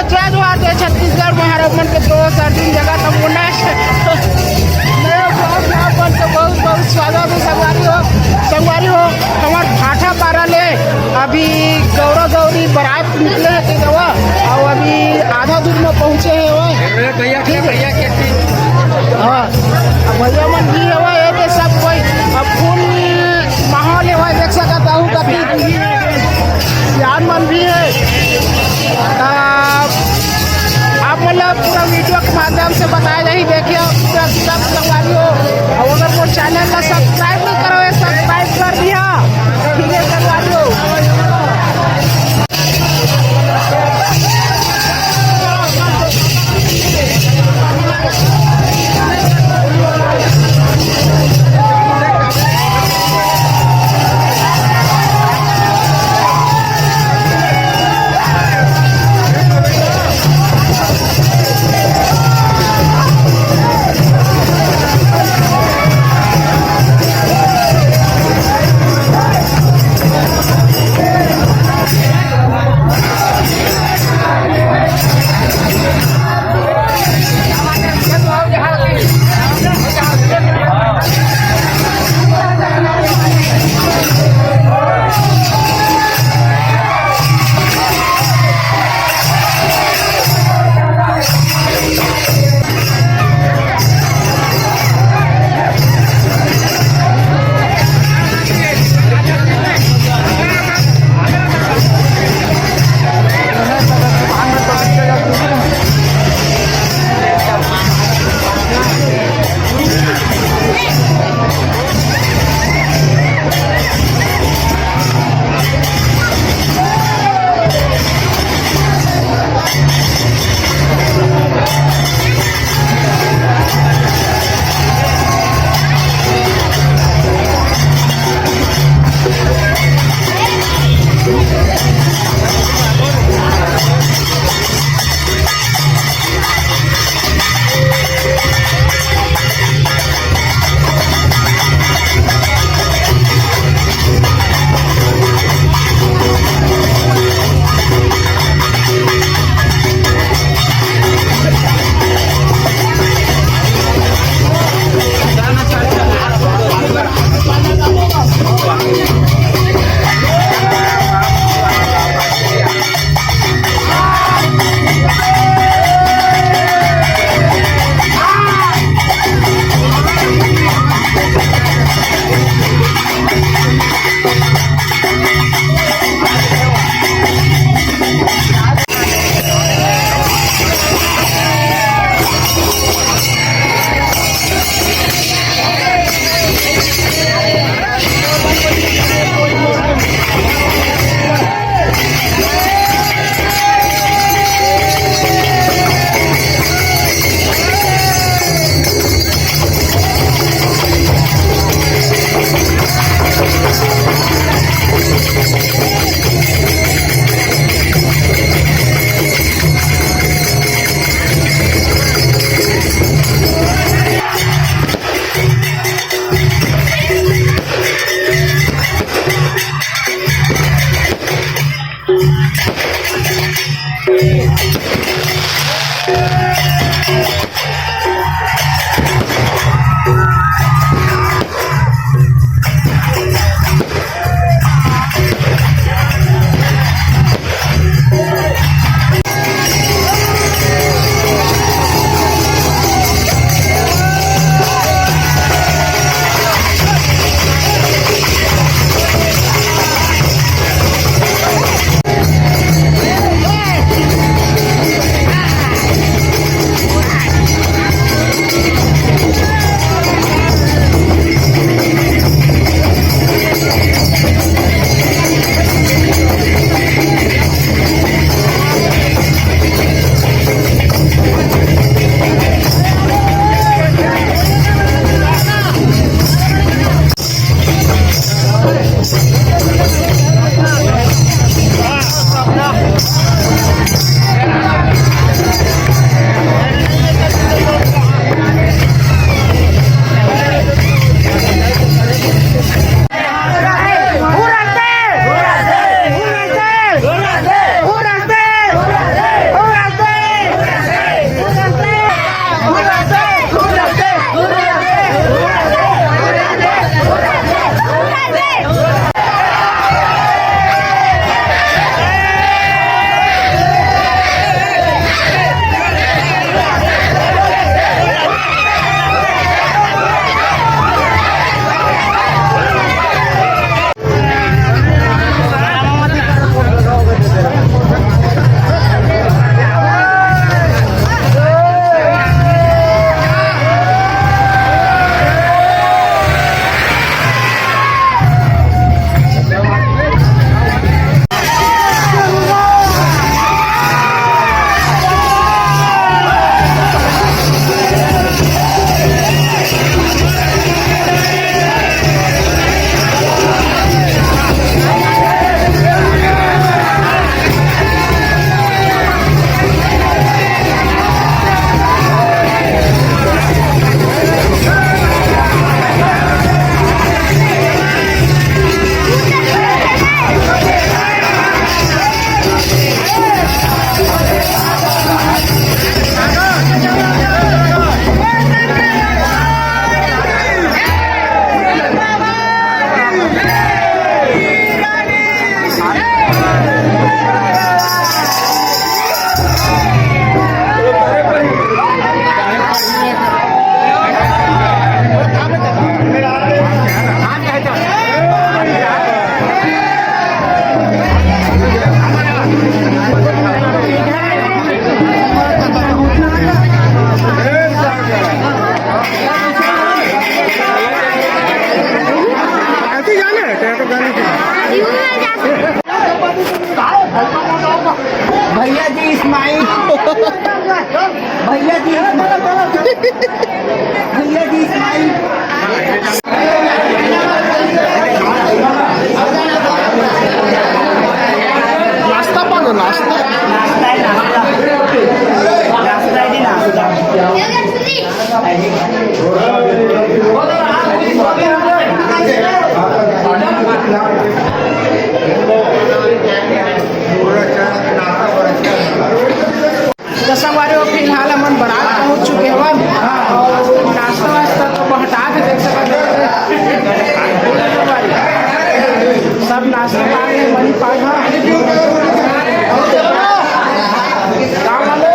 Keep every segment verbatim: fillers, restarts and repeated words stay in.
जय जोहार, जय छत्तीसगढ़। मैं हर मन के दोस्त अर्जुन जगत, हम उन्नीस नया vlog में आप मन के बहुत बहुत स्वागत है। संगवारी हो, संगवारी हो, हमार भाटापारा ले अभी गौरा गौरी बारात निकले हे तेजवा, अउ अभी आधा दूर में पहुँचे हे वो। ए भैया, ठीक है। भैया के हाँ, अब भैया मन भी हे वो, ये सब कोई अब full माहौल हे वो, देख सकत हूँ कति सियान मन भी हे। आप मतलब पूरा video के माध्यम से बताए जाही, देखिए पूरा सब संगवारी हो। और अगर वो channel ला subscribe नहीं करो है, subscribe कर दिया, ठीक है संगवारी हो। Smile। भैया जी, भैया जी, smile। नाश्ता पानो, नाश्ता। नाश्ता है, नाश्ता। नाश्ता है जी, नाश्ता। तो संगवारी हो, फिलहाल हमन बरात पहुंच चुके हवन। और नाश्ता वास्ता तो बहटा के देख सकत हन। सब नाश्ता खा के मन पाए ह। का बोले?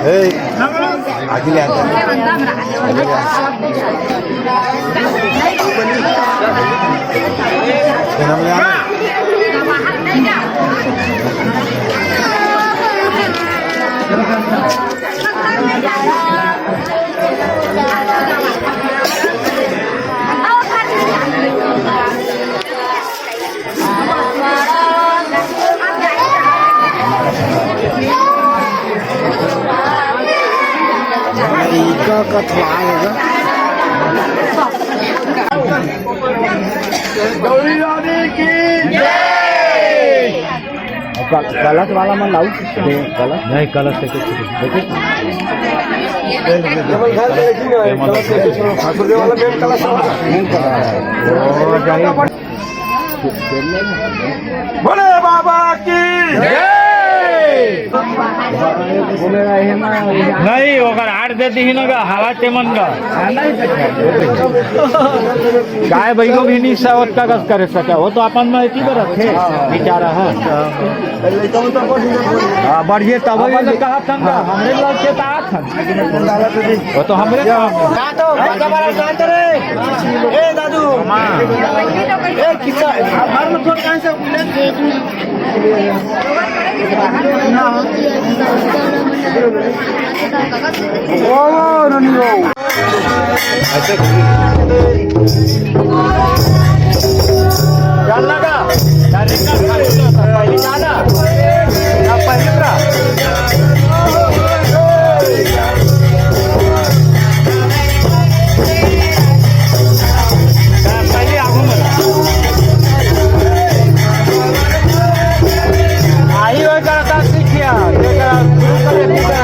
ए, आगे ले आता। आगे ले आता। फिर हम ले आना। का कथवा होगा? गौरी रानी की जय। कल-, कलश वाला मन लाऊ? दे, कलश। नहीं, कलश से कुछ नहीं। देखिए। केवल घर के एक ही ना है, कलश से कुछ नहीं। ठाकुर देव वाला मेन कलश होगा। ओ, जाइए। भोले बाबा की जय। नहीं, ओकर हार दे दी ना, हवा तेमन का। काय भाई को भी नहीं सावत का कस करे सका, वो तो अपन में इतनी बार रखे बेचारा है। हाँ, बढ़िए तब वही तो कहा था ना, हमरे लग के तो आ था। वो तो हमरे काम है। शांत हो, शांत रहे। ए दादू। ए किस्सा, हर लोग कहाँ से ओ, ननियो। जानना का? पहली जाना। पहली उतरा। पहले आगू में। आई होय करता सीखिया, जेकरा गुरु करे पूजा।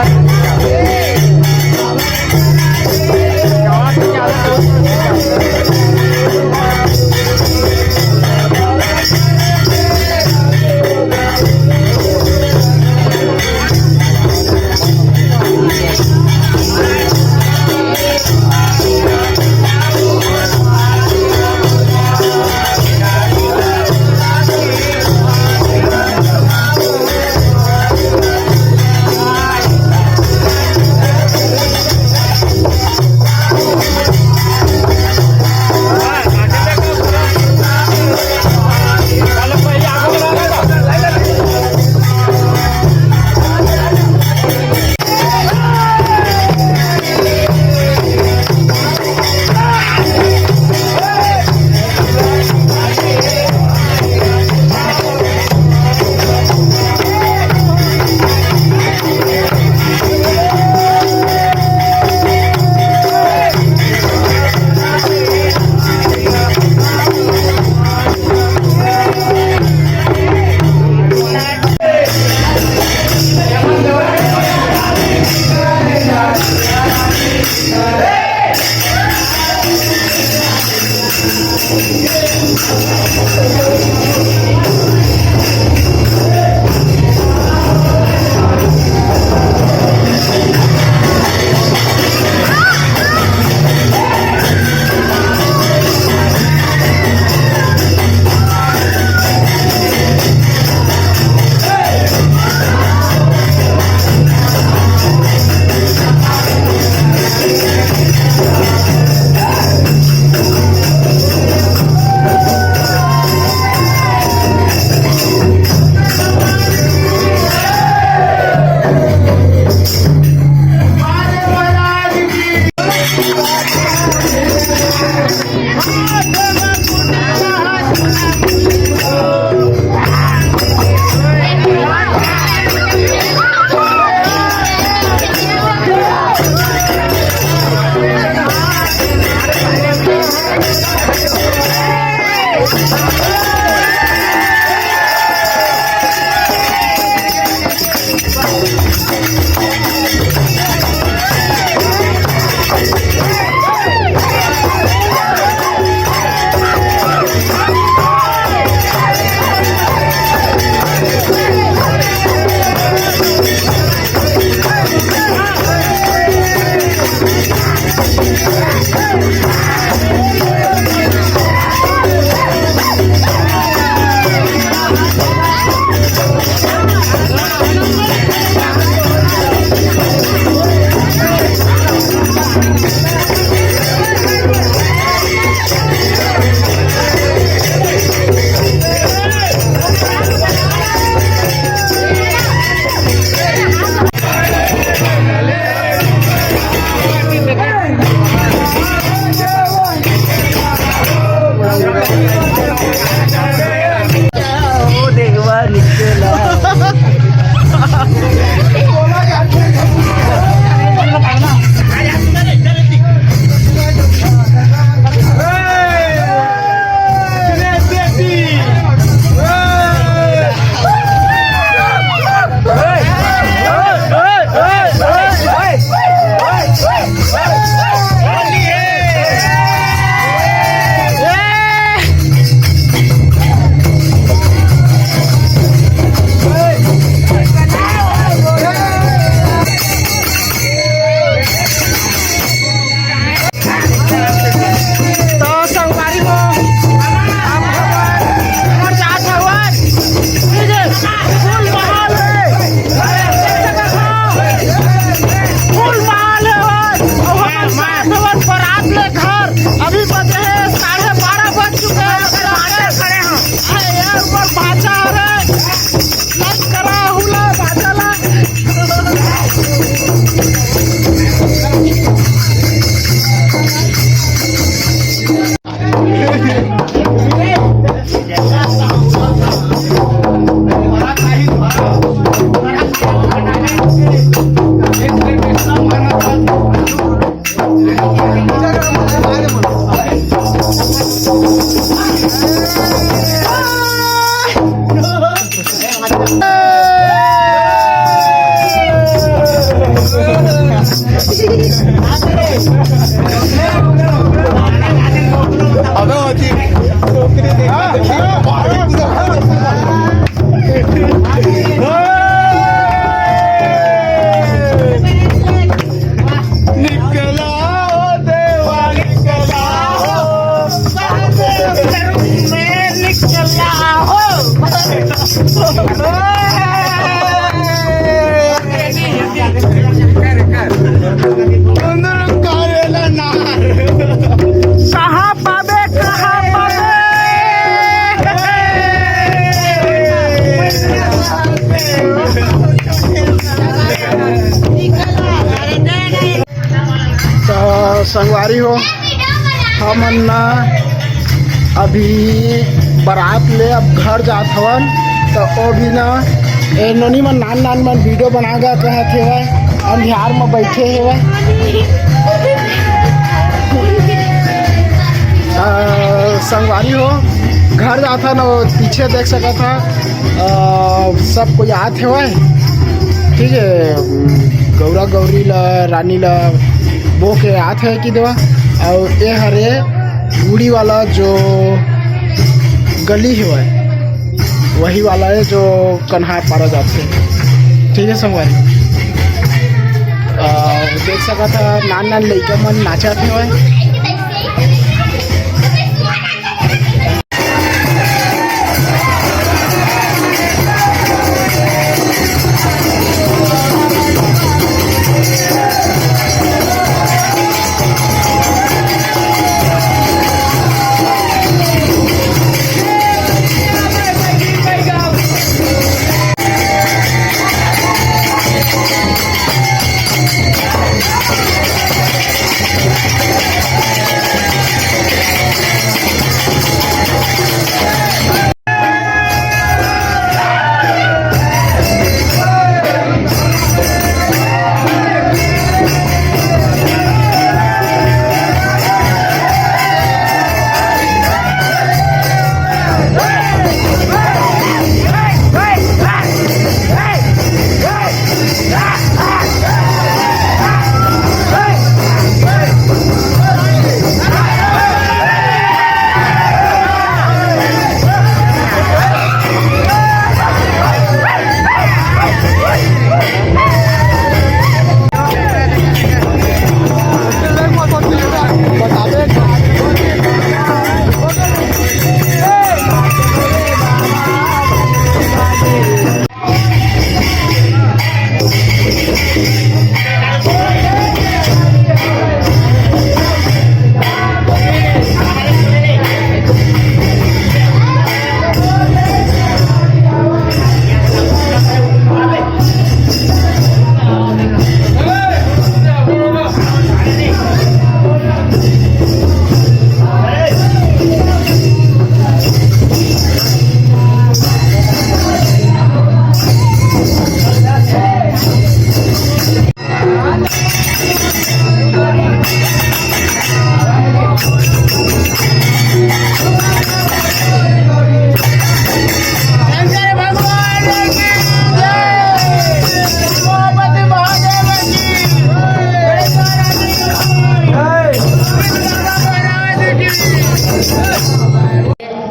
संगवारी हो, हमन ना अभी बारात ले अब घर जात हवन, तो ओ भी ना, ए, नोनी मन, नान नान मन वीडियो बनागा कहत हेवय, अंधियार में बैठे हेवय। अ, संगवारी हो, घर जात हन, पीछे देख सकत हा, अ, सब कोई आत हेवय, ठीक है, गौरा गौरी ला, रानी ला बो के आत हे कि देवा। अउ ए हरे गुड़ी वाला जो गली हेवय, वही वाला है जो कन्हार पारा जाथे, ठीक है संगवारी। अ, देख सकत हा, नान नान लइका मन नाचत हेवय।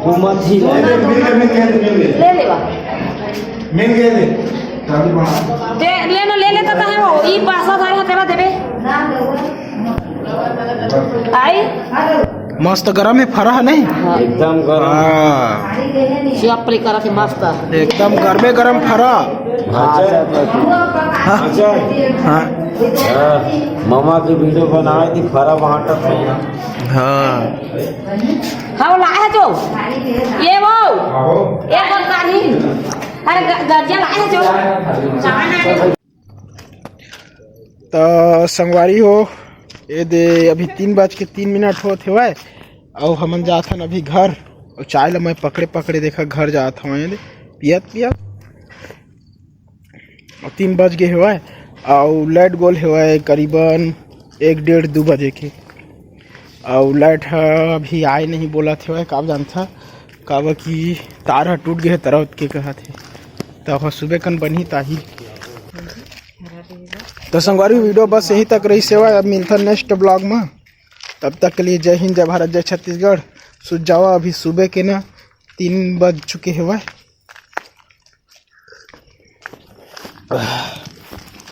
घूमत ही ले। ले लेवा। मिल गए थे। चाबी वहाँ। दे, ले ना, ले लेता तो है वो। ई पासा सारे हतेवा देबे। आई? मस्त गरम है, फरा है नहीं? हाँ। एकदम गरम। हाँ। सिया परी करा के मस्त। एकदम गरमे गरम फरा। हाँ, अच्छा। हाँ। अच्छा। हाँ। हाँ, मामा की वीडियो बनाए थी, फरा वहाँ तक। हाँ। हाँ, वो लाए है जो। ये वो। ये कौन सा नहीं? अरे, ग-, गंजा लाए है जो। त संगवारी हो, ये दे अभी तीन बज के तीन मिनट होत हेवय, अउ हमन जात हन अभी घर, अउ चाय ल मैं पकड़े पकड़े देखा घर जात हवं, ये दे पियत पियत, अउ तीन बज गे हेवय, अउ लाइट गोल हेवय करीबन एक डेढ़ दू बजे के। अउ लाइट ह अभी आए नहीं बोलत हेवय, काबर जानथा, काबर कि तार ह टूट गे हे, तरह के कहत हे, त ओह सुबह कन बनही ताही। त संगवारी, वीडियो बस यही तक रहिस हेवय, अब मिलथन नेक्स्ट ब्लॉग म। तब तक के लिए जय हिंद, जय भारत, जय छत्तीसगढ़। सुत जावा, अभी सुबह के ना तीन बज चुके हेवय।